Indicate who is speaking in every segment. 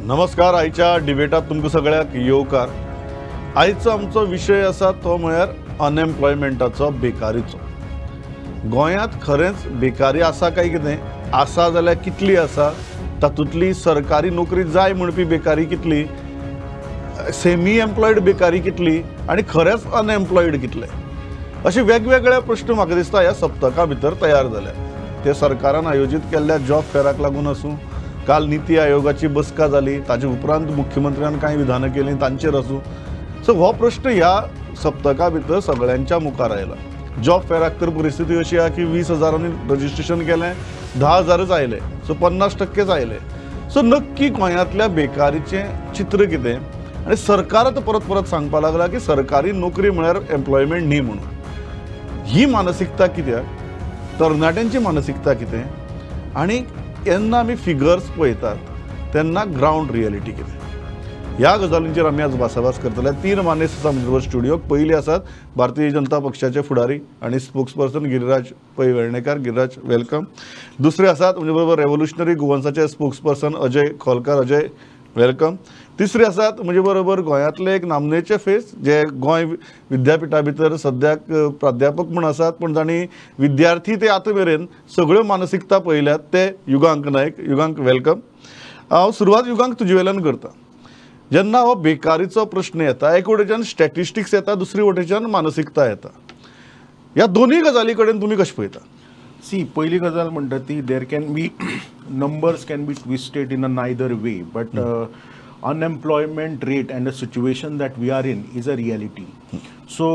Speaker 1: नमस्कार. आयच्या डिबेटात तुमकां सगळ्यांक येवकार. आयचो आमचो विशय आसा तो म्हळ्यार अनएम्प्लॉयमेंटाचो, बेकारीचो. गोंयांत खरेंच बेकारी आसा काय कितें, आसा जाल्यार कितली आसा, तातूंतली सरकारी नोकरी जाय म्हणपी बेकारी कितली, सेमी एम्प्लॉयड बेकारी कितली आनी खरेंच अनएम्प्लॉयड कितले, अशे वेगवेगळे प्रश्न म्हाका दिसता ह्या सप्तका भितर तयार जाल्या. ते सरकारान आयोजीत केल्ल्या जॉब फेराक लागून आसूं, काल निती आयोगाची बसका जाली ताजे उपरांत मुख्यमंत्र्यान कांय विधानां केलीं तांचेर आसूं. सो हो प्रश्न ह्या सप्तका भितर सगळ्यांच्या मुखार आयला. जॉब फेराक तर परिस्थिती अशी आहा की 20 हजारांनी रजिस्ट्रेशन केलें, 10 हजारच आयले, सो 50% आयले. सो नक्की गोंयांतल्या बेकारीचें चित्र कितें आनी सरकार आतां परत परत सांगपाक लागला की सरकारी नोकरी म्हळ्यार एम्प्लॉयमेंट न्ही म्हणून. ही मानसिकता कित्याक, तरणाट्यांची मानसिकता कितें, आनी जेन्ना आमी फिगर्स पळयतात तेन्ना ग्रावंड रियलिटी कितें, ह्या गजालींचेर आमी आज भासाभास करतले. 3 मानेस्त आसा म्हजे बरोबर स्टुडियोक. पयली आसात भारतीय जनता पक्षाचे फुडारी आनी स्पोक्सपर्सन गिरिराज पै वेर्णेकार. गिरिराज, welcome. दुसरे आसात म्हजे बरोबर रेव्होल्युशनरी गोवन्साचे स्पोक्सपर्सन अजय खोलकार. अजय, welcome. तिसरे आसात म्हजे बरोबर गोंयांतले एक नामनेचे फेस, जे गोंय विद्यापिठा भितर सद्याक प्राध्यापक म्हूण आसात, पूण जांणी विद्यार्थी ते आतां मेरेन सगळ्यो मानसिकता पळयल्यात, ते युगांक नायक. युगांक, welcome. हांव सुरवात युगांक तुजे वेल्यान करता. जेन्ना हो बेकारीचो प्रश्न येता, एक वटेच्यान स्टॅटिस्टिक्स येता, दुसरी वटेच्यान मानसिकता येता, ह्या दोनूय गजाली कडेन तुमी कशें पळयता?
Speaker 2: सी, पयली गजाल म्हणटा ती there can be numbers can be twisted in a neither way, but unemployment rate and the situation that we are in is a reality. So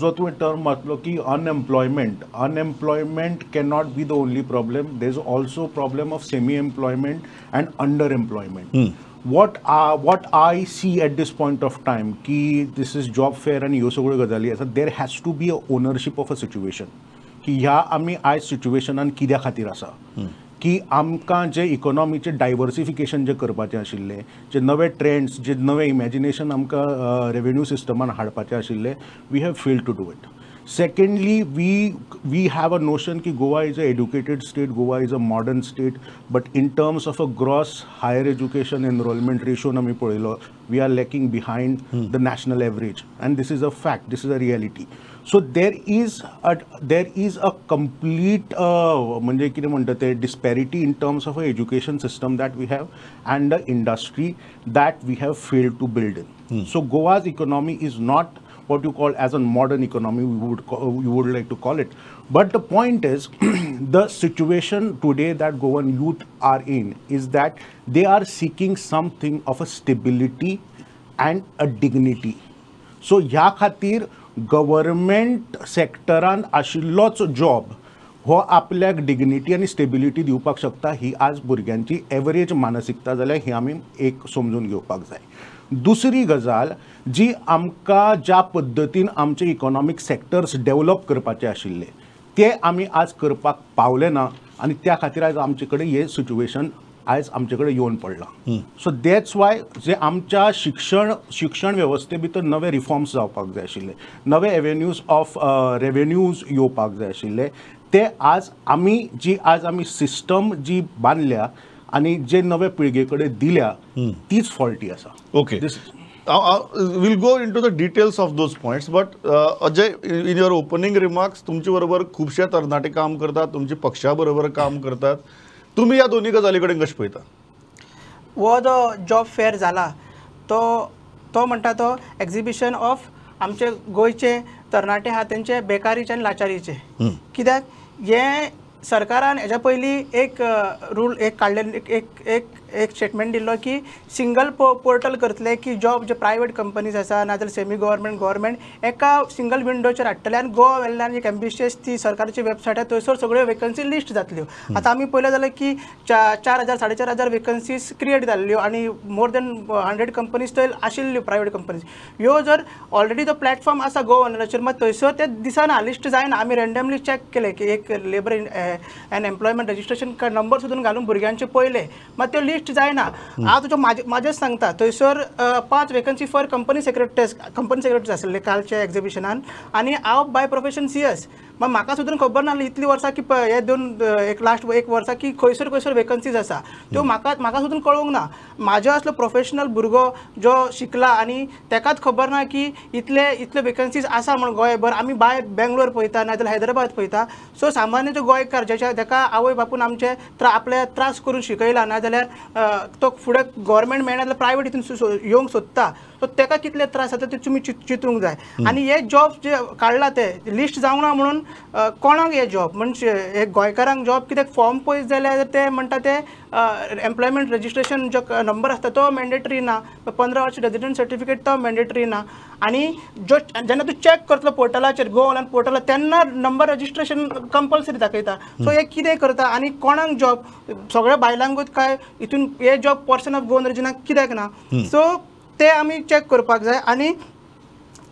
Speaker 2: जो तुवें टर्म घातलो की unemployment, unemployment cannot be the only problem. There is also problem of semi employment and under employment. What I see at this point of time की this is job fair आनी ह्यो सगळ्यो गजाली आसा, there has to be a ownership of a situation की ह्या आमी आयज सिच्युएशनान कित्या खातीर आसा, की आमकां जे इकॉनॉमीचें डायवर्सिफिकेशन जें करपाचें आशिल्लें, जे नवे ट्रेंड्स, जे नवे इमॅजिनेशन आमकां रेवेन्यू सिस्टमान हाडपाचें आशिल्लें, we have failed to do it. Secondly, we have a notion की Goa is a educated state, Goa is a modern state, but in terms of a gross higher education enrolment ratio आमी पळयलो, we are lacking behind the national average, and this is a fact, this is a reality. So there is a complete म्हणजे कितें म्हणटा ते disparity in terms of a education system that we have and the industry that we have failed to build in. So Goa's economy is not what you call as a modern economy, you would like to call it. But the point is, the situation today that Goan youth are in is that they are seeking something of a stability and a dignity. So ह्या खातीर government सेक्टरान आशिल्लोच job हो आपल्याक dignity आनी stability दिवपाक शकता, ही आज भुरग्यांची average मानसिकता जाल्यार ही आमी एक समजून घेवपाक जाय. दुसरी गजाल जी आमकां ज्या पद्दतीन आमचे इकॉनॉमीक सेक्टर्स डेवलप करपाचे आशिल्ले ते आमी आज करपाक पावले ना, आनी त्या खातीर आयज आमचे कडेन हें सिच्युएशन आयज आमचे कडेन येवन पडलां. सो that's why जे आमच्या शिक्षण वेवस्थे भितर नवे रिफॉर्म्स जावपाक जाय आशिल्ले, नवे एवेन्यूज ऑफ रेवेन्यूज येवपाक जाय आशिल्ले, ते आज आमी जी आज आमी सिस्टम जी बांदल्या आनी जे नवे पिळगे कडेन दिल्या तीच फॉल्टी आसा.
Speaker 1: Okay, we'll go into the details of those points, but Ajay, in your opening remarks, तुमचे बरोबर खुबशे तरणाटे काम करतात, तुमचे पक्षा बरोबर काम करतात, तुमी ह्या दोन्ही गजाली कडेन कशें पळयता?
Speaker 3: हो जो जॉब फेअर जाला तो तो म्हणटा तो एक्झिबिशन ऑफ आमचे गोंयचे तरणाटे आहा तेंचे बेकारीचे आनी लाचारीचे. कित्याक हें सरकारान हेज्या पयलीं एक रूल एक काडले, एक एक एक स्टेटमेंट दिल्लो की सिंगल पोर्टल करतले की जॉब जे प्रायवेट कंपनीज आसा नाजाल्यार सेमी गव्हर्मेंट गव्हर्मेंट एका सिंगल विंडोचेर हाडटले आनी गोवा वेल्यान एक एम्बिशियस ती सरकाराची वेबसायट आसा थंयसर सगळ्यो वेकन्सी लिस्ट जातल्यो. आतां आमी पळयलें जाल्यार की 4,000 4,500 वेकन्सीज क्रिएट जाल्ल्यो आनी मोर देन 100 कंपनीज थंय आशिल्ल्यो प्रायवेट कंपनीज. ह्यो जर ऑलरेडी जो प्लॅटफॉर्म आसा गोवा ऑनलायनाचेर मात थंयसर ते दिसना, लिस्ट जायना. आमी रँडमली चॅक केलें की एक labour and employment registration number सोदून घालून भुरग्यांचे पळयले मात त्यो लिस्ट लिस्ट जायना. हांव तुज्या म्हाजेच सांगता, थंयसर 5 vacancy for company secretaries आसले कालच्या एग्जिबिशनान आनी हांव बाय प्रोफेशन CS. मागीर म्हाका सुद्दां खबर नासली इतली वर्सां की हे दोन एक लास्ट एक वर्सा की खंयसर खंयसर वेकन्सीज आसा त्यो म्हाका सुद्दां कळोंक ना. म्हाजो असलो प्रोफेशनल भुरगो जो शिकला आनी तेकाच खबर ना की इतले इतले वेकन्सीज आसा म्हण गोंयभर. आमी भायर बेंगलोर पळयता नाजाल्यार हैदराबाद पळयता. सो सामान्य जो गोंयकार जेच्या तेका आवय बापून आमचे आपले त्रास करून शिकयला नाजाल्यार तो फुडें गव्हर्मेंट मेळना जाल्यार प्रायवेट हितून येवंक सोदता, सो तेका कितले त्रास जाता ते तुमी चिंतूंक जाय. आनी हे जॉब जे काडला ते लिस्ट जावंक ना म्हणून कोणाक हे जॉब म्हणजे हे गोंयकारांक जॉब कित्याक फॉर्म पळयत जाल्यार ते म्हणटा ते एम्प्लॉयमेंट रजिस्ट्रेशन जो नंबर आसता तो मॅन्डेटरी ना, 15 वर्स रेजिडंट सर्टिफिकेट तो मॅन्डेटरी ना. आनी जो जेन्ना तूं चॅक करतलो पोर्टलाचेर गो ऑनलायन पोर्टलार तेन्ना नंबर रजिस्ट्रेशन कंपल्सरी दाखयता. सो हे कितें करता आनी कोणाक जॉब सगळ्या बायलांकूच काय हितून हे जॉब पर्सन ऑफ गोवन रिजनाक कित्याक ना? सो ते आमी चॅक करपाक जाय. आनी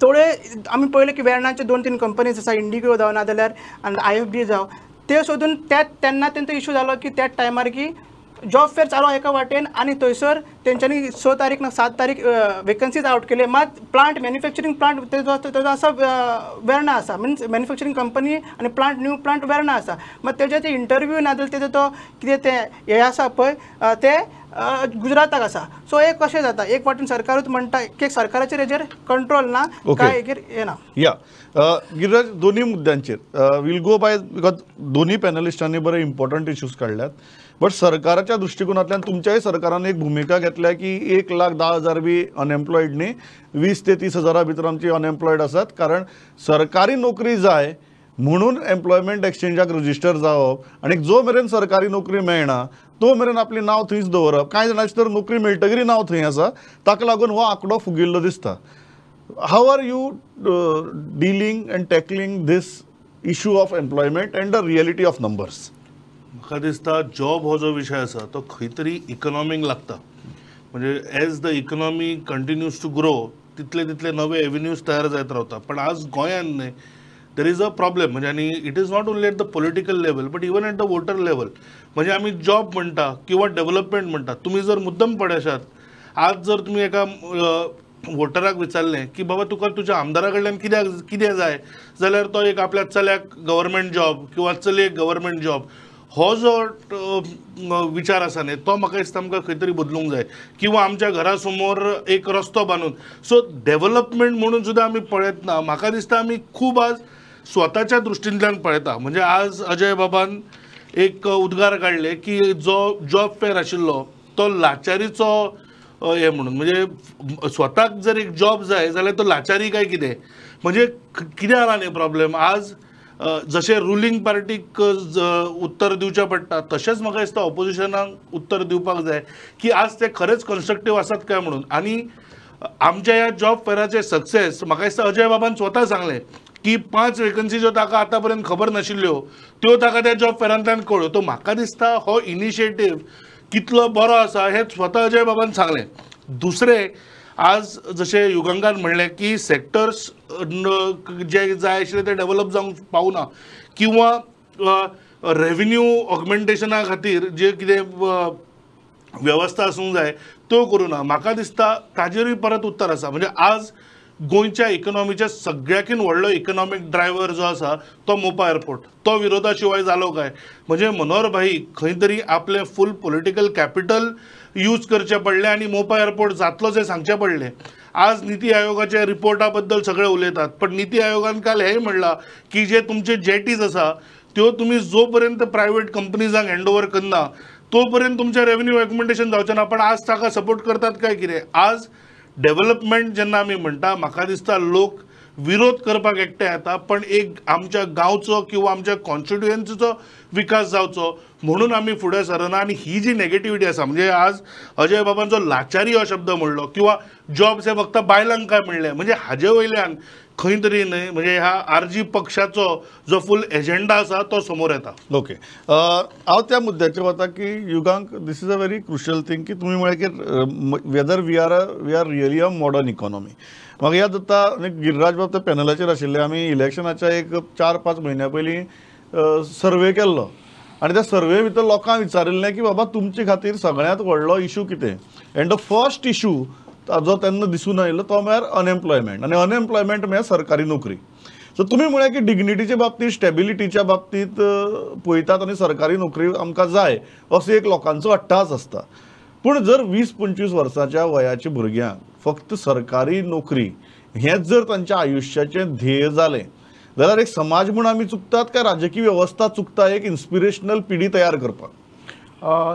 Speaker 3: थोडे आमी पळयलें की वेर्णाचे 2-3 कंपनीज आसा, इंडिगो जावं ना जाल्यार आनी IFB जावं, ते सोदून त्या तेन्ना तेंचो इशू जालो की त्याच टायमार की जॉब फेअर चालू एका वाटेन आनी थंयसर तेंच्यांनी 6 तारीख ना 7 तारीख वेकन्सीज आवट केले. मात प्लांट मॅन्युफॅक्चरींग प्लांट तेजो आसा वेर्णा आसा, मिन्स मॅन्युफॅक्चरींग कंपनी आनी प्लांट न्यू प्लांट वेर्णा आसा. मात तेजे ते इंटरव्यू ना जाल्यार तेजो तो कितें तें हें आसा पळय ते गुजराताक आसा. सो हे कशें जाता, एक वाटेन सरकारूच म्हणटा की सरकाराचेर हेजेर कंट्रोल ना काय हेजेर येना.
Speaker 1: या गिरिराज, दोन्ही मुद्द्यांचेर वील गो बाय because दोन्ही पॅनलिस्टांनी बरे इम्पॉर्टंट इश्यूज काडल्यात. बट सरकाराच्या दृष्टिकोनांतल्यान तुमच्याय सरकारान एक भुमिका घेतल्या की 1,10,000 बी अनएम्प्लॉयड न्ही, 20 ते 30 हजारा भितर आमची अनएम्प्लॉयड आसात, कारण सरकारी नोकरी जाय म्हणून एम्प्लॉयमेंट एक्सचेंजाक रजिस्टर जावप आनी जो मेरेन सरकारी नोकरी मेळना तो मेरेन आपलें नांव थंयच दवरप. कांय जाणांची तर नोकरी मेळटकीर नांव थंय आसा, ताका लागून हो आंकडो फुगिल्लो दिसता. How are you dealing and tackling this issue of employment and the reality of numbers?
Speaker 4: म्हाका दिसता जॉब हो जो विशय आसा तो खंय तरी इकॉनॉमीक लागता. म्हणजे as the economy continues to grow तितले तितले नवे एव्हेन्यूज तयार जायत रावता. पण आज गोंयांत न्हय there is a problem. म्हणजे आनी it is not only at the political level but even at the voter level. म्हणजे आमी जॉब म्हणटा किंवा डेव्हलपमेंट म्हणटा, तुमी जर मुद्दम पळयशात आज जर तुमी एका वोटराक विचारलें की बाबा तुका तुज्या आमदारा कडल्यान कित्याक कितें जाय जाल्यार तो एक आपल्या चल्याक गव्हर्मेंट जॉब किंवा चलयेक गव्हर्मेंट जॉब, हो जो विचार आसा न्ही तो म्हाका दिसता आमकां खंय तरी बदलूंक जाय. किंवा आमच्या घरा समोर एक रस्तो बांदून सो डेव्हलपमेंट म्हणून सुद्दां आमी पळयतना म्हाका दिसता आमी खूब आज स्वताच्या दृश्टींतल्यान पळयता. म्हणजे आज अजय बाबान एक उद्गार काडले की जो जॉब फेअर आशिल्लो तो लाचारीचो हे म्हणून, म्हणजे स्वताक जर एक जॉब जाय जाल्यार तो लाचारी काय कितें, म्हणजे कितें जाला न्ही प्रॉब्लेम. आज जशें रुलींग पार्टीक उत्तर दिवचें पडटा तशेंच म्हाका दिसता ऑपोजिशनाक उत्तर दिवपाक जाय की आज ते खरेंच कन्स्ट्रक्टीव आसात काय म्हणून. आनी आमच्या ह्या जॉब फेराचे सक्सेस म्हाका दिसता अजय बाबान स्वता सांगलें की 5 वेकन्सी ज्यो ताका आतां पर्यंत खबर नाशिल्ल्यो त्यो ताका त्या जॉब फेरांतल्यान कळ्ळ्यो. तो म्हाका दिसता हो इनिशिएटीव कितलो बरो आसा हें स्वता अजय बाबान सांगलें. दुसरें आज जशें युगंगान म्हणलें की सेक्टर्स जे जाय आशिल्ले ते डेव्हलप जावंक पावना किंवा रेव्हेन्यू ऑगमेंटेशना खातीर जे कितें वेवस्था आसूंक जाय त्यो करूं ना. म्हाका दिसता ताजेरूय परत उत्तर आसा. म्हणजे आज गोंयच्या इकॉनॉमीच्या सगळ्याकीन व्हडलो इकॉनॉमीक ड्रायव्हर जो आसा तो मोपा एअरपोर्ट, तो विरोधा शिवाय जालो काय? म्हणजे मनोहर भाई खंय तरी आपलें फूल पॉलिटिकल कॅपिटल यूज करचें पडलें आनी मोपा एअरपोर्ट जातलोच हें सांगचें पडलें. आज निती आयोगाच्या रिपोर्टा बद्दल सगळे उलयतात पण निती आयोगान काल हेंय म्हणलां की जे तुमचे जेटीज आसा त्यो तुमी जो पर्यंत प्रायवेट कंपनीजांक हँड ओवर करना तो पर्यंत तुमचें रेव्हेन्यू ऑगमेंटेशन जावचें ना. पण आज ताका सपोर्ट करतात काय कितें? आज डेव्हलपमेंट जेन्ना आमी म्हणटा म्हाका दिसता लोक विरोध करपाक एकठांय येता पण एक आमच्या गांवचो किंवा आमच्या कॉन्स्टिट्युएन्सीचो विकास जावचो म्हणून आमी फुडें सरना. आनी ही जी नेगेटिविटी आसा म्हणजे आज अजय बाबान जो लाचारी हो शब्द म्हणलो किंवा जॉब्स हे फक्त बायलांक काय म्हणलें, म्हणजे हाजे वयल्यान खंय तरी न्हय म्हणजे ह्या आरजी पक्षाचो जो फूल एजेंडा आसा तो समोर येता.
Speaker 1: ओके, हांव त्या मुद्द्याचेर वता की Yugank this is a very crucial thing की तुमी म्हळें की whether we are really a modern economy. म्हाका याद जाता गिरिराज बाब त्या पॅनलाचेर आशिल्ले, आमी इलेक्शनाच्या एक 4-5 म्हयन्या पयलीं सर्वे केल्लो आनी त्या सर्वे भितर लोकांक विचारिल्लें की बाबा तुमचे खातीर सगळ्यांत व्हडलो इशू कितें, एंड the first issue जो तेन्ना दिसून आयलो तो म्हळ्यार अनएम्प्लॉयमेंट, आनी अनएम्प्लॉयमेंट म्हळ्यार सरकारी नोकरी. सो तुमी म्हळ्यार की डिग्निटीच्या बाबतींत, स्टेबिलिटीच्या बाबतींत पळयतात आनी सरकारी नोकरी आमकां जाय असो एक लोकांचो अट्टास आसता. पूण जर 20-25 वर्सांच्या वयाच्या भुरग्यांक फक्त सरकारी नोकरी हेंच जर तांच्या आयुश्याचें ध्येय जालें जाल्यार एक समाज म्हूण आमी चुकतात काय राजकीय वेवस्था चुकता एक इन्स्पिरेशनल पिढी तयार करपाक?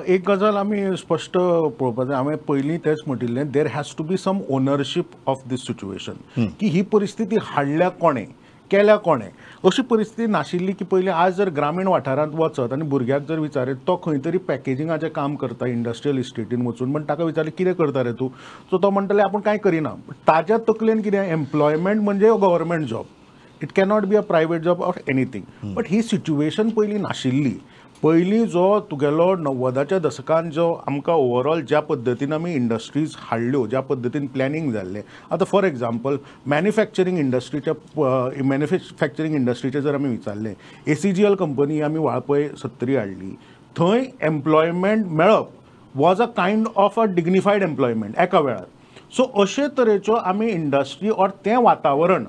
Speaker 2: एक गजाल आमी स्पश्ट पळोवपाक जाय. हांवें पयलीं तेंच म्हणिल्लें, there has to be some ownership of this situation, की ही परिस्थिती हाडल्या कोणें, केल्या कोणें. अशी परिस्थिती नाशिल्ली की पयलीं आज जर ग्रामीण वाठारांत वचत आनी भुरग्याक जर विचारीत, तो खंय तरी पॅकेजिंगाचें काम करता इंडस्ट्रियल इस्टेटीन वचून, पण ताका विचारलें कितें करता रे तूं, सो तो म्हणटले आपूण कांय करिना. ताज्या तकलेन कितें, एम्प्लॉयमेंट म्हणजे government job, it cannot be a private job or anything. But he situation पयलीं नाशिल्ली. पयलीं जो तुगेलो 90च्या दसकान जो आमकां ओवरऑल ज्या पद्दतीन आमी इंडस्ट्रीज हाडल्यो, ज्या पद्दतीन प्लॅनिंग जाल्लें, आतां फॉर एग्जाम्पल मॅन्युफॅक्चरींग इंडस्ट्रीचें जर आमी विचारलें, ACGL company आमी वाळपय 70 हाडली, थंय एम्प्लॉयमेंट मेळप was a kind of a dignified employment एका वेळार. सो अशे तरेच्यो आमी इंडस्ट्री ऑर तें वातावरण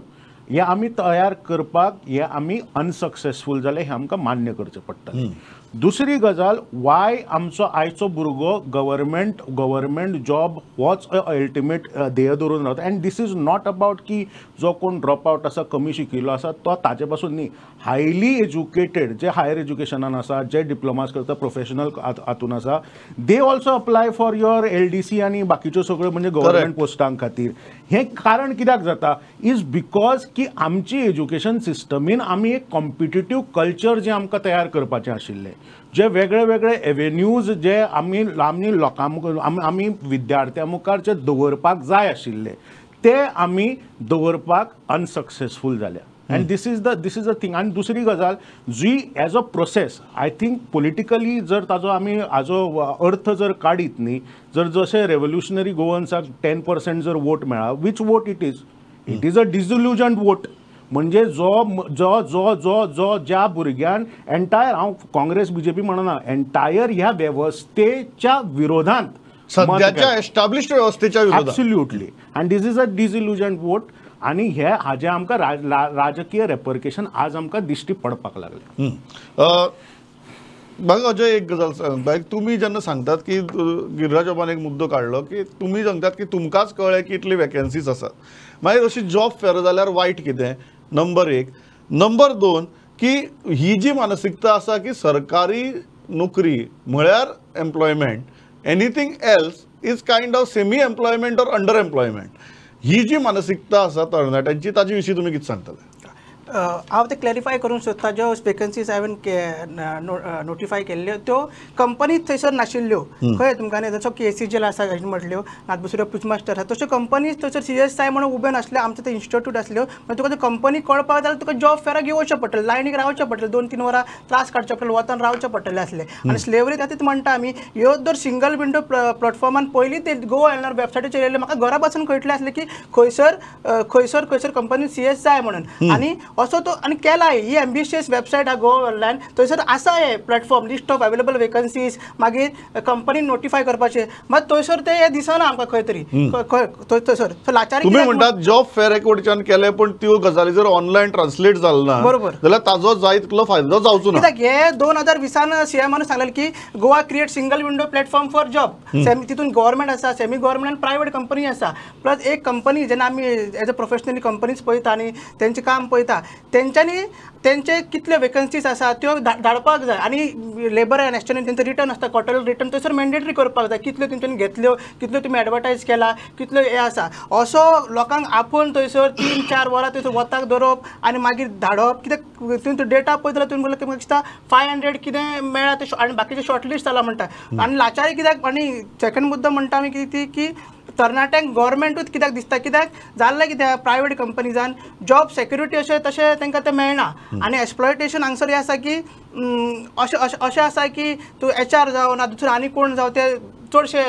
Speaker 2: हें आमी तयार करपाक हें आमी अनसक्सेसफूल जालें, हें आमकां मान्य करचें पडटलें. दुसरी गजाल, वाय आमचो आयचो भुरगो गव्हर्मेंट जॉब होच अल्टिमेट ध्येय धरून रावता. And this is not about की जो कोण ड्रॉप आवट आसा, कमी शिकिल्लो आसा तो ताजे पासून न्ही, हायली एज्युकेटेड जे हायर एज्युकेशनान आसा, जे डिप्लोमास करता, प्रोफेशनल हातून आसा, they also apply for your LDC आनी बाकीच्यो सगळ्यो म्हणजे गव्हर्मेंट पोस्टां खातीर. हें कारण कित्याक जाता is because की आमची एज्युकेशन सिस्टमीन आमी एक कॉम्पिटिटीव कल्चर जें आमकां तयार करपाचें आशिल्लें, जे वेगळे वेगळे एवेन्यूज जे आमी आमी लोकां आमी विद्यार्थ्यां मुखार जे दवरपाक जाय आशिल्ले ते आमी दवरपाक अनसक्सेसफूल जाल्या. And this is the thing. आनी दुसरी गजाल जी as a process I think politically जर ताजो आमी हाजो अर्थ जर काडीत न्ही, जर जशें रेवोल्युशनरी गोवन्साक 10% जर वोट मेळ्ळा, which vote it is, it is a disillusioned vote. म्हणजे जो जो जो जो जो ज्या भुरग्यान एंटायर, हांव काँग्रेस बीजेपी म्हणना, एंटायर ह्या वेवस्थेच्या विरोधांत,
Speaker 1: सद्याच्या एस्टाब्लिश्ड वेवस्थेच्या विरोधात,
Speaker 2: absolutely. And this is a disillusioned vote. आनी हे हाजे आमकां राजकीय रेपर्केशन आज आमकां दिश्टी पडपाक लागलें.
Speaker 1: बघा अजय, एक गजाल सांग, तुमी जेन्ना सांगतात की गिरिराज बाबान एक मुद्दो काडलो की तुमी सांगतात की तुमकांच कळ्ळें की इतली वेकन्सीज आसात, मागीर अशी जॉब फेर जाल्यार वायट कितें, नंबर 1. नंबर 2 की ही जी मानसिकता आसा की सरकारी नोकरी म्हळ्यार employment, anything else is kind of semi employment or under employment, ही जी मानसिकता आसा तरणाट्यांची ताजे विशीं तुमी कितें सांगतले?
Speaker 3: हांव ते क्लॅरिफाय करूंक सोदता. ज्यो वेकन्सीज हांवें नोटिफाय केल्ल्यो त्यो कंपनीज थंयसर नाशिल्ल्यो, कळ्ळें तुमकां न्ही? जसो KCGL आसा अशें म्हटल्यो, ना दुसऱ्यो पुचमास्टर आसा, तश्यो कंपनीज थंयसर CSI म्हणून उब्यो नासल्यो, आमचे ते इन्स्टिट्यूट आसल्यो. मागीर तुका त्यो कंपनी कळपाक जाल्यार तुका जॉब फेराक येवचें पडटलें, लायनीक रावचें पडटलें, 2-3 वरां त्रास काडचे पडटले, वतान रावचें पडटलें आसलें. आनी स्लेवरी खातीर म्हणटा आमी, ह्यो जर सिंगल विंडो प्लॅटफॉर्मान पयलीं ते गोवा एलआर वेबसायटीचेर येयल्ले, म्हाका घरा बसून कळटलें आसलें की खंयसर खंयसर खंयसर कंपनी CS जाय म्हणून. आनी असो तो आनी केला ही एम्बिशियस वेबसायट आहा गोवा ऑनलायन, थंयसर आसा हे platform, list of available vacancies, मागीर कंपनी नोटिफाय करपाचें, मात थंयसर ते हें दिसना आमकां खंय तरी थंयसर. सो लाचारी
Speaker 1: तुमी म्हणटात जॉब फेर एक वटेच्यान केलें, पूण त्यो गजाली जर ऑनलायन ट्रान्सलेट जाल ना
Speaker 3: बरोबर
Speaker 1: जाल्यार ताजो जाय तितलो फायदो जावचो ना.
Speaker 3: कित्याक हे 2020 सीएमान सांगलें की Goa create single window platform for job, तितून गव्हर्मेंट आसा, सेमी गव्हर्मेंट आनी प्रायवेट कंपनी आसा. प्लस एक कंपनी जेन्ना आमी एज अ प्रोफेशनली कंपनीज पळयता आनी तेंचें काम पळयता, तेंच्यांनी तेंचे कितल्यो वेकन्सीज आसा त्यो धाडपाक जाय. आनी लेबर एंड एक्सचेंज तेंचो रिटर्न आसता, क्वॉर्टरली रिटर्न थंयसर मॅन्डेटरी करपाक जाय, कितल्यो तेंच्यांनी घेतल्यो, कितल्यो तुमी एडवर्टायज केला, कितल्यो हें आसा. असो लोकांक आपोवन थंयसर 3-4 वरां थंयसर वताक दवरप आनी मागीर धाडप, कित्याक तुवें डेटा पळयत जाल्यार तुवें म्हणलें की म्हाका दिसता 500 कितें मेळ्ळा ते, आनी बाकीचे शॉर्टलिस्ट जाला म्हणटा. आनी लाचारी कित्याक, आनी सेकंड मुद्दो म्हणटा आमी कितें ती की तरणाट्यांक गव्हर्मेंटूच कित्याक दिसता, कित्याक जाल्लें कित्याक प्रायवेट कंपनीजान जॉब सेक्युरिटी अशें तशें तांकां तें मेळना. आनी एक्सप्लॉयटेशन हांगसर हें आसा की अशें अशें अशें आसा की तूं HR जावं ना दुसरो आनी कोण जावं ते चडशे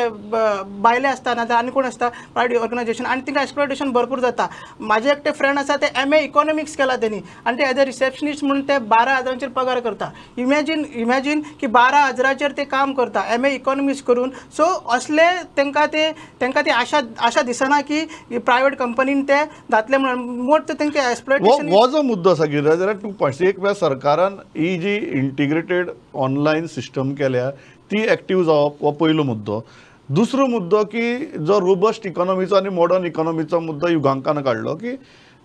Speaker 3: बायले आसता नाजाल्यार आनी कोण आसता प्रायवेट ऑर्गनायजेशन आनी तांकां एक्सप्लॉयटेशन भरपूर जाता. म्हाजे एकटे फ्रेंड आसा, ते MA economics केला तेणी आनी ते एज अ रिसेप्शनिस्ट म्हणून ते 12,000 पगार करता. इमॅजीन इमॅजीन की 12,000 ते काम करता MA economics करून. सो असले तांकां ते तांकां ती आशा आशा दिसना की प्रायवेट कंपनीन ते जातले म्हणून मोट तांकां एक्सप्लॉयटेशन.
Speaker 1: हो जो मुद्दो आसा गिरिराज, जाल्यार 2 पॉयंट्स. एक म्हळ्यार सरकारान ही जी इंटिग्रेटेड ऑनलायन सिस्टम केल्या ती एक्टीव जावप हो पयलो मुद्दो. दुसरो मुद्दो की जो रोबस्ट इकॉनॉमीचो आनी मॉडर्न इकॉनॉमीचो मुद्दो युगांकान काडलो की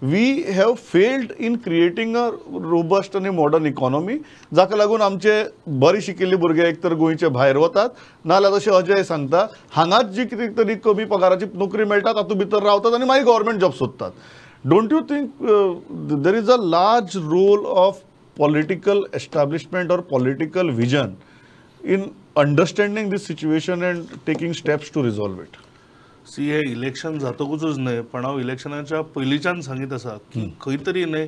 Speaker 1: we have failed in creating a robust आनी मॉडर्न इकॉनॉमी, जाका लागून आमचे बरे शिकिल्ले भुरगे एक तर गोंयचे भायर वतात, नाजाल्यार जशें अजय सांगता हांगाच जी कितें तरी कमी पगाराची नोकरी मेळटा तातूंत भितर रावतात आनी मागीर गव्हर्मेंट जॉब सोदतात. Don't you think there is a large role of political establishment or political vision in understanding this situation and taking steps to resolve it?
Speaker 4: See, hey election जातकूच न्हय, पण हांव इलेक्शनाच्या पयलींच्यान सांगीत आसा की खंय तरी न्हय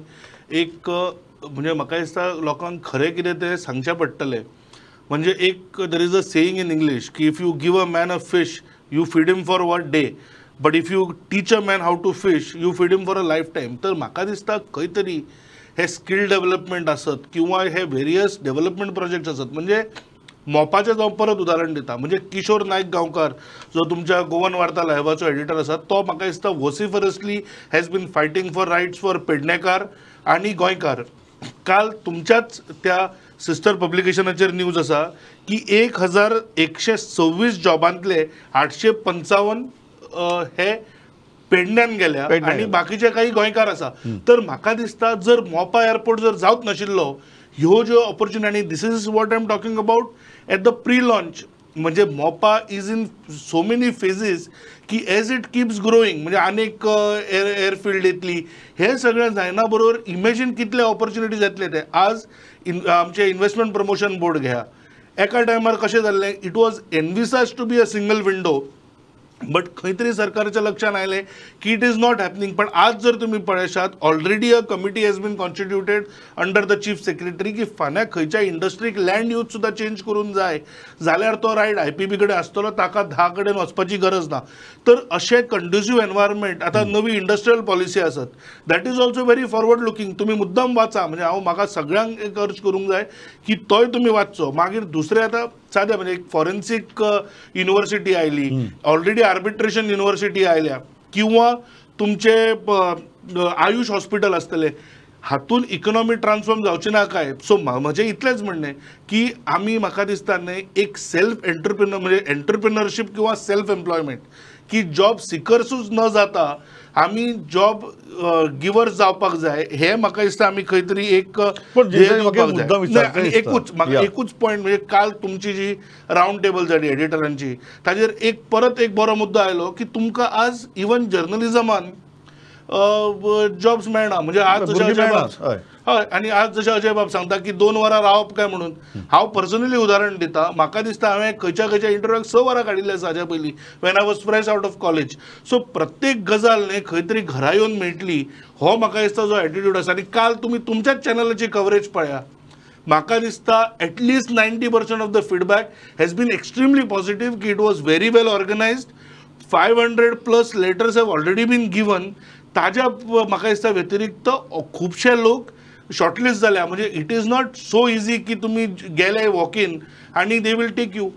Speaker 4: एक म्हणजे म्हाका दिसता लोकांक खरें कितें तें सांगचें पडटलें. म्हणजे एक there is a saying in English की if you give a man a fish you feed him for one day, but if you teach a man how to fish you feed him for a life time. तर म्हाका दिसता खंय तरी हे skill development आसत किंवा हे various development projects आसत. म्हणजे मोपाचें हांव परत उदाहरण दिता, म्हणजे किशोर नायक गांवकार जो तुमच्या गोवन वार्ता लायव्हाचो एडिटर आसा, तो म्हाका दिसता vociferously has been fighting for rights for Pednekar आनी गोंयकार. काल तुमच्याच त्या सिस्टर पब्लिकेशनाचेर न्यूज आसा की 1126 जॉबांतले 855 हे पेडण्यान गेल्या आनी बाकीचे काही गोंयकार आसा. तर म्हाका दिसता जर मोपा एअरपोर्ट जर जावच नाशिल्लो ह्यो ज्यो ऑपॉर्च्युनिटी, आनी this is what I am talking about at the pre launch, म्हणजे Mopa is in so many phases की एज it keeps growing, म्हणजे आनीक एअरफिल्ड येतली, हे सगळें जायना बरोबर इमेजीन कितले ऑपॉर्च्युनिटीज येतले ते. आज आमचे इन्व्हेस्टमेंट प्रमोशन बोर्ड घ्या, एका टायमार कशें जाल्लें, it was envisaged to be a single window, but खंय तरी सरकारच्या लक्षात आयलें की it is not happening. पण आज जर तुम्ही पळयशात already a committee has been constituted under the chief secretary की फाल्यां खंयच्या इंडस्ट्रीक लँड यूज सुद्दां चेंज करूंक जाय जाल्यार तो रायट IPB कडेन आसतलो, ताका 10 कडेन वचपाची गरज ना. तर अशें कंड्युसीव एनवायरमेंट, आतां नवी इंडस्ट्रियल पॉलिसी आसत that is also very forward looking. तुमी मुद्दम वाचा, म्हणजे हांव म्हाका सगळ्यांक एक अर्ज करूंक जाय की तोय तुमी वाचचो. मागीर दुसरें आतां सादें म्हणजे एक फॉरेन्सीक युनिवर्सिटी आयली, ऑलरेडी आर्बिट्रेशन युनिवर्सिटी आयल्या, किंवा तुमचे आयुष हॉस्पिटल आसतलें, हातून इकॉनॉमी ट्रान्सफॉर्म जावची ना काय. सो म्हजें इतलेंच म्हणणें की आमी म्हाका दिसता न्हय एक सेल्फ एंटरप्रिनर म्हणजे एंटरप्रिनरशीप किंवा सेल्फ एम्प्लॉयमेंट की जॉब सिकर्सूच न जाता आमी जॉब गिवर्स जावपाक जाय. हे म्हाका दिसता आमी खंय तरी एक एकूच म्हाका एकूच पॉयंट म्हणजे काल तुमची जी रावंड टेबल जाली एडिटरांची ताजेर एक परत एक बरो मुद्दो आयलो की तुमकां आज इवन जर्नलिजमान जॉब्स मेळना. म्हणजे आज जशें हय, आनी आज जशें अजय बाब सांगता की 2 वरां रावप काय म्हणून, हांव पर्सनली उदाहरण दिता, म्हाका दिसता हांवें खंयच्या खंयच्या इंटरव्यूक 6 वरां काडिल्लीं आसा हाज्या पयलीं when I was fresh out of college. So प्रत्येक गजाल न्ही खंय तरी घरा येवन मेळटली हो म्हाका दिसता जो एटिट्यूड आसा. आनी काल तुमी तुमच्याच चॅनलाची कवरेज पळया, म्हाका दिसता at least 90% of the feedback has been extremely positive की it was very well organised. 500+ letters have already been given. ताज्या म्हाका दिसता व्यतिरिक्त खुबशे लोक शॉर्टलिस्ट जाल्या. म्हणजे it is not so easy की तुमी गेले वॉक इन आनी they will take you.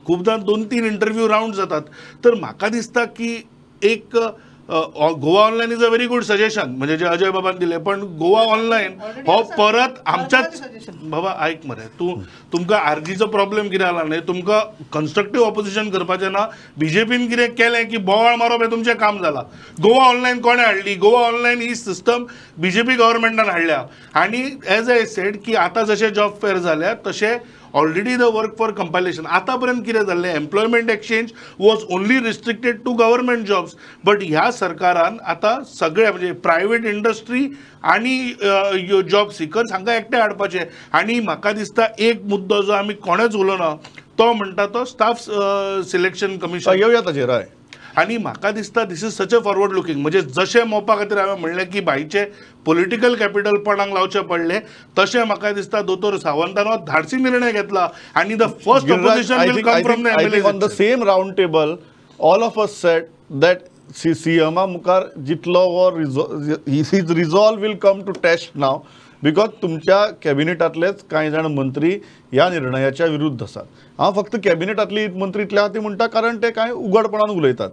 Speaker 4: खुबदां 2-3 इंटरव्यू रावंड जातात. तर म्हाका दिसता की एक Goa online is a very good suggestion, म्हणजे जे अजय बाबान दिले, पण गोवा ऑनलायन हो परत आमच्याच बाबा आयक मरे तूं, तुमकां आरजीचो प्रॉब्लेम कितें जाला न्ही, तुमकां कन्स्ट्रक्टीव ऑपोजिशन करपाचें ना. बीजेपीन कितें केलें की बोवाळ मारप हें तुमचें काम जालां. गोवा ऑनलायन कोणें हाडली? गोवा ऑनलायन ही सिस्टम बीजेपी गव्हर्मेंटान हाडल्या. आनी एज I said की आतां जशें जॉब फेर जाल्या तशें already the work for compilation. आतापर्यंत कितें जाल्लें, employment exchange was only restricted to government jobs, but ह्या सरकारान आतां सगळे म्हणजे प्रायवेट इंडस्ट्री आनी जॉब सिकर्स हांकां एकठांय हाडपाचें. आनी म्हाका दिसता एक मुद्दो जो आमी कोणेच उलोवना तो म्हणटा तो स्टाफ सिलेक्शन कमिशन.
Speaker 1: येवया ताचेर. हय,
Speaker 4: आनी म्हाका दिसता this is such a forward looking. म्हणजे जशें मोपा खातीर हांवें म्हणलें की भायचे पॉलिटिकल कॅपिटल पणाक लावचें पडलें, तशें म्हाका दिसता दोतोर सावंतान हो धाडसी निर्णय घेतला आनी the first opposition will come from the MLA.
Speaker 1: On the same round table all of us said that सीएमा मुखार जितलो हो his resolve will come to test now, because तुमच्या कॅबिनेटांतलेच कांय जाण मंत्री ह्या निर्णयाच्या विरुद्ध आसात. हांव फक्त कॅबिनेटांतली मंत्री इतल्या खातीर म्हणटा कारण ते कांय उघडपणान उलयतात.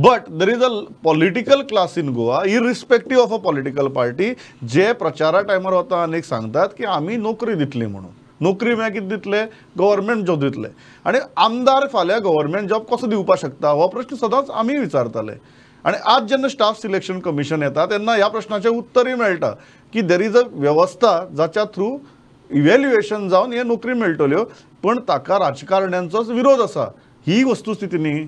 Speaker 1: But there is a political class in Goa irrespective of a political party जे प्रचारा टायमार वता आनी सांगतात की आमी नोकरी दितली म्हणून. नोकरी म्हळ्यार कितें दितले? गव्हर्मेंट जॉब दितले. आनी आमदार फाल्यां गव्हर्मेंट जॉब कसो दिवपाक शकता हो प्रश्न सदांच आमी विचारताले. आनी आज जेन्ना स्टाफ सिलेक्शन कमिशन येता तेन्ना ह्या प्रश्नाचें उत्तरय मेळटा की there is a वेवस्था जाच्या थ्रू इव्हॅल्युएशन जावन हे नोकरी मेळटल्यो, पण ताका राजकारण्यांचोच विरोध आसा. ही वस्तुस्थिती न्ही.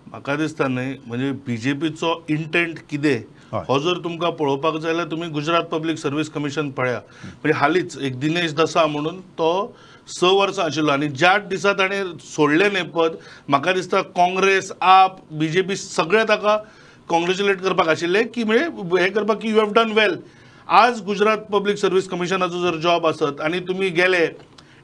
Speaker 4: म्हाका दिसता न्ही, म्हणजे बीजेपीचो इंटेंट कितें हो जर तुमकां पळोवपाक जाय जाल्यार तुमी गुजरात पब्लीक सर्वीस कमिशन पळया. म्हणजे हालींच एक दिनेश दसा म्हणून तो 6 वर्सां आशिल्लो आनी ज्या दिसा ताणें सोडलें न्ही पद, म्हाका दिसता काँग्रेस, आप, बीजेपी सगळे ताका कॉंग्रेच्युलेट करपाक आशिल्ले की म्हणजे हें करपाक की you have done वेल. आज गुजरात पब्लीक सर्वीस कमिशनाचो जर जॉब आसत आनी तुमी गेले,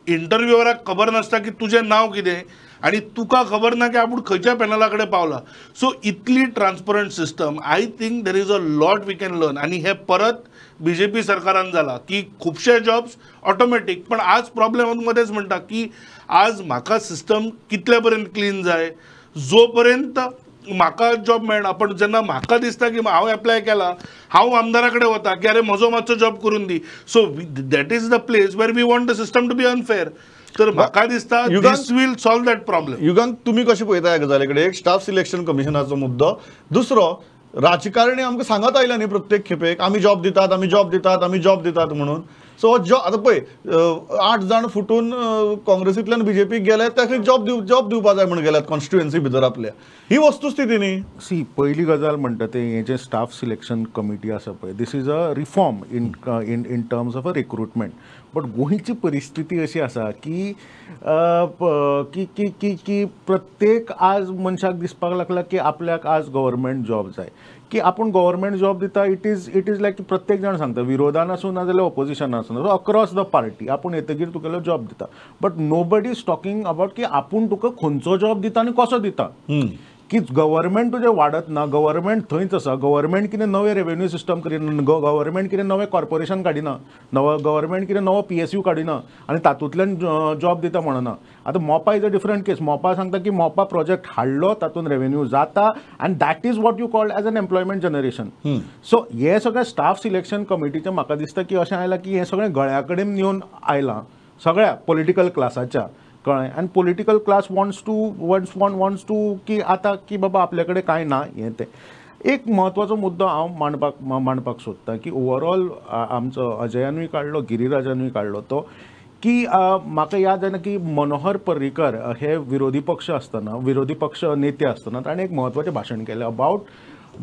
Speaker 4: इंटरव्युअराक खबर नासता की तुजें नांव कितें आनी तुका खबर ना की आपूण खंयच्या पॅनला कडेन पावला. सो इतली transparent system, I think there is a lot we can learn. आनी हे परत बीजेपी सरकारान जाला की खुबशे जॉब्स ऑटोमॅटीक. पण आज प्रॉब्लेम मदेंच म्हणटा की आज म्हाका सिस्टम कितले पर्यंत क्लीन जाय, जो पर्यंत म्हाका जॉब मेळना. पण जेन्ना म्हाका दिसता की हांव एप्लाय केला, हांव आमदारा कडेन वता की अरे म्हजो मातसो जॉब करून दी. So that is the place where we want the system to be unfair. तर म्हाका दिसता this will solve that problem.
Speaker 1: Yugank, तुमी कशें पळयता ह्या गजाली कडेन? एक स्टाफ सिलेक्शन कमिशनाचो मुद्दो, दुसरो राजकारणी आमकां सांगत आयल्या न्ही प्रत्येक खेपेक आमी जॉब दितात, आमी जॉब दितात, आमी जॉब दितात म्हणून. सो जॉब आतां पळय 8 जाण फुटून काँग्रेसींतल्यान बीजेपीक गेले, ताका जॉब दिवपा जाय म्हण गेल्यात कॉन्स्टिट्युएन्सी भितर आपल्या. ही वस्तुस्थिती न्ही.
Speaker 2: सी, पयली गजाल म्हणटा ते हें जें स्टाफ सिलेक्शन कमिटी आसा पळय, this is a reform in in in terms of a recruitment. But गोंयची परिस्थिती अशी आसा की की की की प्रत्येक आज मनशाक दिसपाक लागला की आपल्याक आज गव्हर्मेंट जॉब जाय, की आपूण गव्हर्मेंट जॉब दिता. It is लायक प्रत्येक जाण सांगता, विरोधान आसूं ना जाल्यार ऑपोजिशनान आसूं, सो अक्रॉस the party आपूण येतकीर तुगेलो जॉब दिता. But nobody is talking about की आपूण तुका खंयचो जॉब दिता आनी कसो दिता. की गव्हर्मेंट तुजें वाडत ना, गव्हर्मेंट थंयच आसा, गव्हर्मेंट कितें नवें रेवेन्यू सिस्टम करिना, गव्हर्मेंट कितें नवें कॉर्पोरेशन काडिना, नवो गव्हर्मेंट कितें नवो PSU काडिना आनी तातूंतल्यान जॉब दिता म्हणना. आतां Mopa is a different case. Mopa सांगता की मोपा प्रोजेक्ट हाडलो, तातूंत रेवेन्यू जाता आनी that is what you called as an employment generation. So हें सगळें स्टाफ सिलेक्शन कमिटीचें म्हाका दिसता की अशें आयलां की हें सगळें गळ्या कडेन येवन आयलां सगळ्या पॉलिटिकल क्लासाच्या, कळ्ळें. आनी political class wants to की आतां की बाबा आपल्या कडेन कांय ना हें तें. एक म्हत्वाचो मुद्दो हांव मांडपाक सोदता की ओवरऑल आमचो अजयानूय काडलो, गिरिराजानूय काडलो तो की म्हाका याद जायना की मनोहर पर्रीकर हे विरोधी पक्ष आसतना, विरोधी पक्ष नेते आसतना ताणें एक म्हत्वाचें भाशण केलें about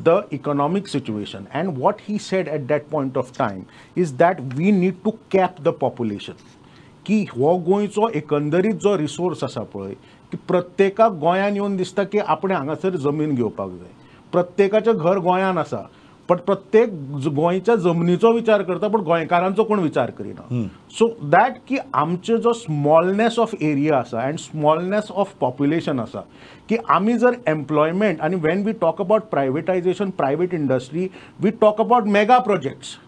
Speaker 2: the economic situation. And what he said at that point of time is that we need to cap the population. की हो गोंयचो एकंदरीत जो रिसोर्स आसा पळय, की प्रत्येकाक गोंयान येवन दिसता की आपणें हांगासर जमीन घेवपाक जाय, प्रत्येकाचें घर गोंयान आसा, पण प्रत्येक गोंयच्या जमनीचो विचार करता, पण गोंयकारांचो कोण विचार करिना. सो that की आमचे जो स्मॉलनेस ऑफ एरिया आसा अँड स्मॉलनेस ऑफ पॉप्युलेशन आसा, की आमी जर एम्प्लॉयमेंट आनी when we talk about privatisation, private industry, we talk about mega projects,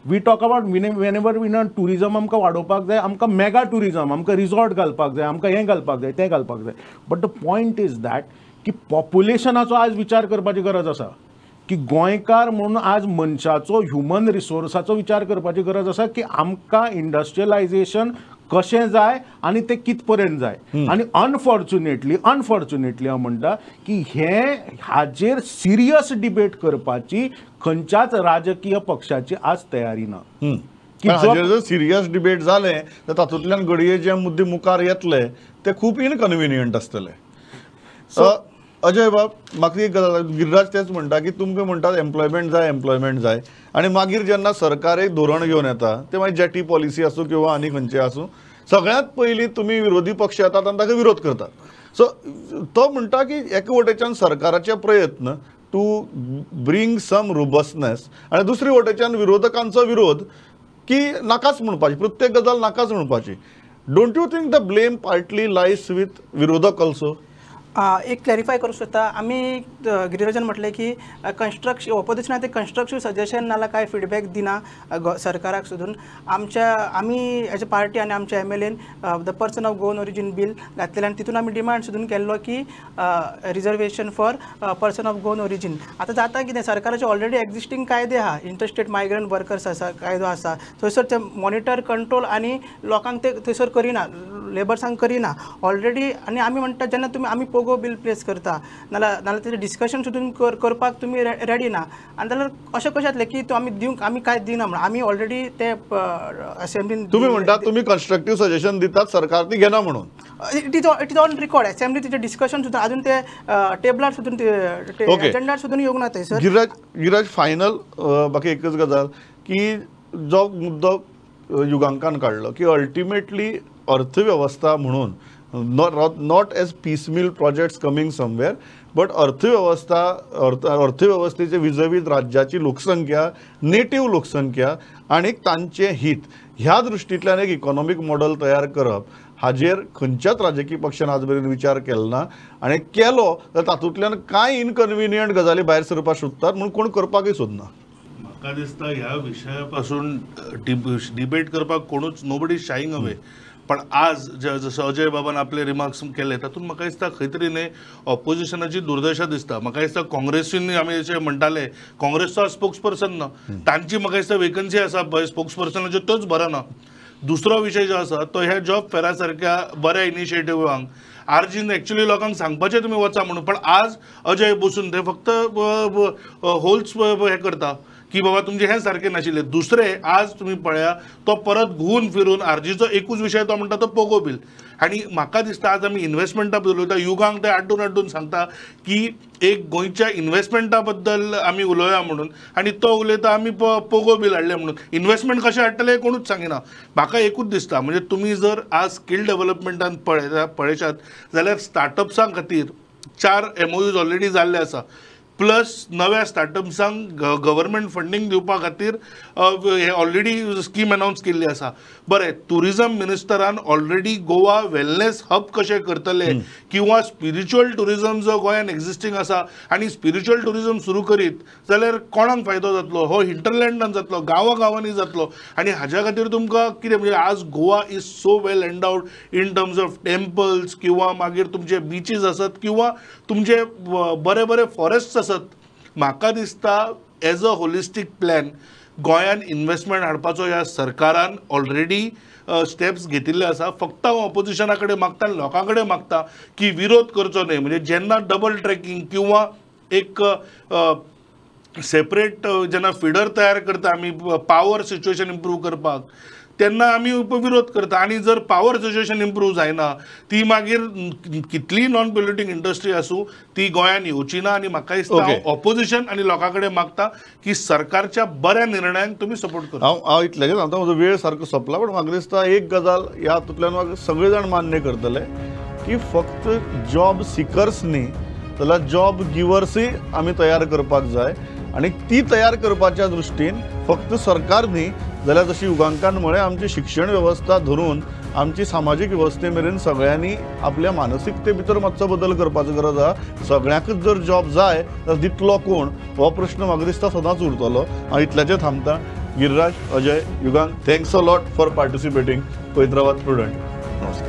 Speaker 2: we talk about whenever we know tourism आमकां वाडोवपाक जाय, आमकां मेगा ट्युरिजम, आमकां रिजॉर्ट घालपाक जाय, आमकां हें घालपाक जाय, तें घालपाक जाय. But the point is that की पॉप्युलेशनाचो आज विचार करपाची गरज आसा, की गोंयकार म्हणून आज मनशाचो ह्युमन रिसोर्साचो विचार करपाची गरज आसा की आमकां इंडस्ट्रियलायझेशन कशें जाय आनी तें कित पर्यंत जाय. आनी अनफॉर्च्युनेटली हांव म्हणटा की हें हाजेर सिरियस डिबेट करपाची खंयच्याच राजकीय पक्षाची आज तयारी ना.
Speaker 1: हाजेर जर सिरियस डिबेट जालें तर तातूंतल्यान घडये जे मुद्दे मुखार येतले ते खूब इनकन्विनियंट आसतले. अजय बाब, म्हाका एक गजाल, गिरिराज तेच म्हणटा की तुमकां म्हणटात एम्प्लॉयमेंट जाय, एम्प्लॉयमेंट जाय, आनी मागीर जेन्ना सरकार एक धोरण घेवन येता तें मागीर जेटी पॉलिसी आसूं किंवा आनी खंयचें आसूं, सगळ्यांत पयलीं तुमी विरोधी पक्ष येतात आनी ताका विरोध करतात. सो तो म्हणटा की एका वटेच्यान सरकाराचे प्रयत्न टू ब्रिंग सम रोबस्टनेस आनी दुसरे वटेच्यान विरोधकांचो विरोध की नाकाच म्हणपाची, प्रत्येक गजाल नाकाच म्हणपाची. Don't you think the blame partly lies with विरोधक ऑल्सो?
Speaker 3: एक क्लॅरिफाय करूंक सोदता. आमी गिरिराजान म्हटलें की कन्स्ट्रक्शन ऑपोजिशनान ते कन्स्ट्रक्टीव सजेशन नाल्यार कांय फिडबॅक दिना सरकाराक सोदून. आमच्या आमी एज अ पार्टी आनी आमच्या M L N the person of Goan origin bill घातलेलें आनी तितून आमी डिमांड सोदून केल्लो की reservation for person of Goan origin. आतां जाता कितें, सरकाराचे ऑलरेडी एग्जिस्टींग कायदे आहा, इंटरस्टेट मायग्रंट वर्कर्स आसा कायदो आसा, थंयसर ते मॉनिटर कंट्रोल आनी लोकांक ते थंयसर करिना, लेबर्सांक करिना ऑलरेडी. आनी आमी म्हणटा जेन्ना तुमी आमी पोगो बील प्लेस करता नाल्यार नाल्यार तेजें डिस्कशन सुद्दां करपाक तुमी रेडी ना. आनी जाल्यार अशें कशें जातलें की आमी दिवंक आमी कांय दिना म्हणून आमी ऑलरेडी ते असेंब्लीन.
Speaker 1: तुमी म्हणटा तुमी कन्स्ट्रक्टीव सजेशन दितात, सरकार ती घेना म्हणून.
Speaker 3: It is on record. Assembly तेजें डिस्कशन सुद्दां अजून ते टेबलार सुद्दां एजेंडार सुद्दां येवंक ना थंयसर.
Speaker 1: गिरिराज, फायनल बाकी एकच गजाल की जो मुद्दो युगांकान काडलो की अल्टिमेटली अर्थवेवस्था म्हणून not as piecemeal projects coming somewhere, but अर्थवेवस्था अर्थवेवस्थेचे विजवीज राज्याची लोकसंख्या, नेटीव लोकसंख्या आनी तांचें हित ह्या दृश्टींतल्यान एक इकॉनॉमीक मॉडल तयार करप हाजेर खंयच्याच राजकीय पक्षान आज मेरेन विचार केलो ना आनी केलो जाल्यार तातूंतल्यान कांय इनकन्विनियंट गजाली भायर सरपाक सोदतात म्हणून कोण करपाकय सोदना.
Speaker 4: म्हाका दिसता ह्या विशया पासून डिबेट करपाक कोणूच नोबडी शायिंग अवे. पण आज जसं अजय बाबान आपले रिमार्क्स केले तातूंत म्हाका दिसता खंय तरी न्ही ऑपोजिशनाची दुर्दशा दिसता. म्हाका दिसता काँग्रेसीन आमी अशें म्हणटाले काँग्रेसचो स्पोक्स पर्सन ना, तांची म्हाका दिसता वेकन्सी आसा स्पोक्स पर्सनाच्यो त्योच भरना. दुसरो विशय जो आसा तो ह्या जॉब फेरा सारक्या बऱ्या इनिशिएटिवांक आरजीन एक्चुअली लोकांक सांगपाचें तुमी वचा म्हणून, पण आज अजय बसून ते फक्त होल्स हे करता की बाबा तुमचें हें सारकें नाशिल्लें. दुसरें आज तुमी पळया तो परत घुंवून फिरून आरजीचो एकूच विशय तो म्हणटा तो पोगो बील. आनी म्हाका दिसता आज आमी इन्वेस्टमेंटा बद्दल उलयता, युगांक ते आड्डून आड्डून सांगता की एक गोंयच्या इन्वेस्टमेंटा बद्दल आमी उलोवया म्हणून, आनी तो उलयता आमी पोगो बील हाडलें म्हणून. इन्वेस्टमेंट कशें हाडटलें कोणूच सांगिना. म्हाका एकूच दिसता म्हणजे तुमी जर आज स्कील डेवलपमेंटान पळयशात जाल्यार स्टार्टअप्सां खातीर 4 MOUs already जाल्ले आसा, प्लस नव्या स्टार्टअप्सांक गव्हर्मेंट फंडींग दिवपा खातीर हे ऑलरेडी स्कीम अनावन्स केल्ली आसा. बरें, ट्युरिजम मिनिस्टरान ऑलरेडी गोवा वेलनेस हब कशें करतले किंवा स्पिरिच्युअल ट्युरिजम जो गोंयान एग्जिस्टींग आसा आनी स्पिरिच्युअल ट्युरिजम सुरू करीत जाल्यार कोणाक फायदो जातलो, हो हिंटरलँडान जातलो, गांवां गांवांनी जातलो. आनी हाज्या खातीर तुमकां कितें म्हणजे आज Goa is so well endowed in terms of temples किंवा मागीर तुमचे बिचीस आसत किंवा तुमचे बरे बरे फॉरेस्ट्स आसत. म्हाका दिसता एज अ होलिस्टीक प्लॅन गोंयान इन्वेस्टमेंट हाडपाचो ह्या सरकारान ऑलरेडी स्टेप्स घेतिल्ले आसा. फक्त हांव ऑपोजिशना कडेन मागता, लोकां कडेन मागता की विरोध करचो न्हय. म्हणजे जेन्ना डबल ट्रॅकिंग किंवा एक सेपरेट जेन्ना फिडर तयार करता आमी पावर सिच्युएशन इम्प्रूव करपाक तेन्ना आमी विरोध करता. आनी जर पावर सिच्युएशन इम्प्रूव जायना ती मागीर कितलीय नॉन पोल्युटींग इंडस्ट्री आसूं ती गोंयान येवची ना. आनी म्हाका दिसता ऑपोजिशन आनी लोकां कडेन मागता की सरकारच्या बऱ्या निर्णयांक तुमी सपोर्ट करा.
Speaker 1: हांव इतलेंच सांगता, म्हजो वेळ सारको सोंपला, पण म्हाका दिसता एक गजाल ह्या हातूंतल्यान म्हाका सगळे जाण मान्य करतले की फक्त जॉब सिकर्स न्ही जाल्यार जॉब गिवर्सूय आमी तयार करपाक जाय आनी ती तयार करपाच्या दृश्टीन फक्त सरकार न्ही जाल्यार जशी युगांकान म्हळें आमची शिक्षण वेवस्था धरून आमची सामाजीक वेवस्थे मेरेन सगळ्यांनी आपल्या मानसिकते भितर मातसो बदल करपाचो गरज आसा. सगळ्यांकूच जर जॉब जाय जाल्यार दितलो कोण हो प्रश्न म्हाका दिसता सदांच उरतलो. हांव इतल्याचेर थांबता. Giriraj, Ajay, Yugank, thanks a lot for participating. पळयत रावात प्रुडंट. नमस्कार.